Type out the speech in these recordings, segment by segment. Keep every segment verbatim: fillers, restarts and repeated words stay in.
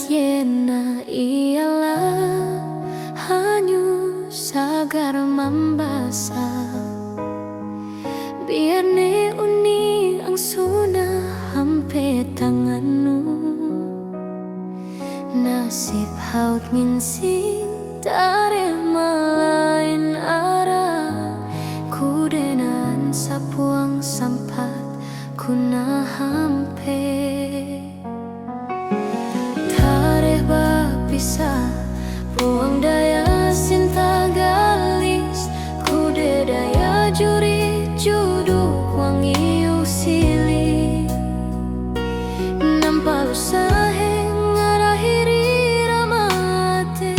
Jena iala hanyu sagar mambasa. Biar ne uni ang suna hampe tanganu. Nasib haut minsin tare malain ara. Kudenan sapuang sampat kuna hampe. Tareh ba pisa puang daya sinta galis. Kude daya juri judu wang iu sili. Nampalu sahe ngarahiri ramate.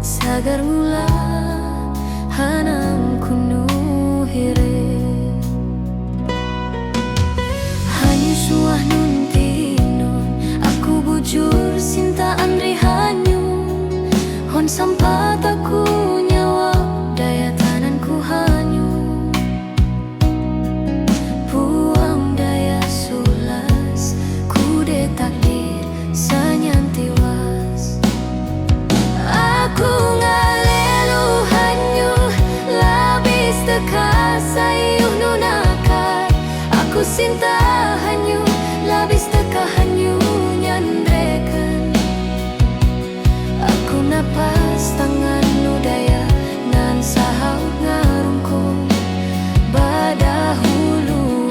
Sagar ngula hanang kunu hire. Hanyu suah nun tinun, aku bujur sinta andri hanyu. Hon sampat aku nyawa daya tanan ku hanyu. Puang daya sulas, kude takdir sanyan tiwas. Aku ngalelu hanyu, labis teka sayuh nunakar. Aku sinta hanyu, labis teka hanyu nyandreken. Aku napas tangan nu daya nan sahau ngarungkung badahulu.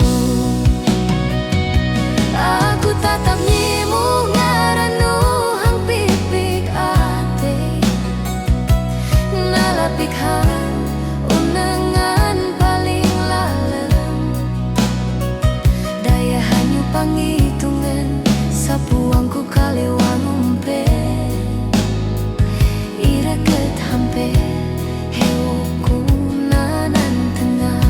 Aku tatap nyimu ngaranu hang pipik ate. Nalapik hang unangan paling lalem. Daya hanyu pangitungan sapuang ku kalewang umpe. Iraket hampe hewoku nanan tengah.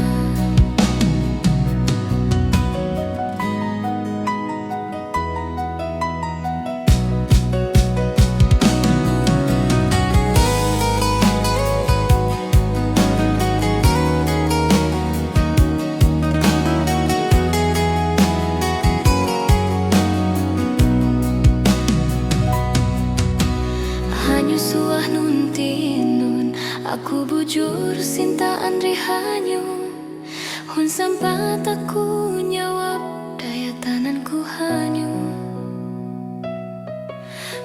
Hanyu suah nun tinun, aku bujur sinta andri hanyu. Hun sampat aku nyawab daya tanan ku hanyu.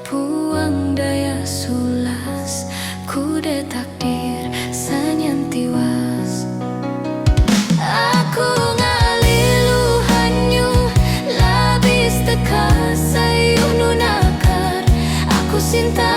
Puang daya sulas, kude takdir sanyan tiwas. Aku ngalilu hanyu, labis teka sayuh nunakar. Aku sinta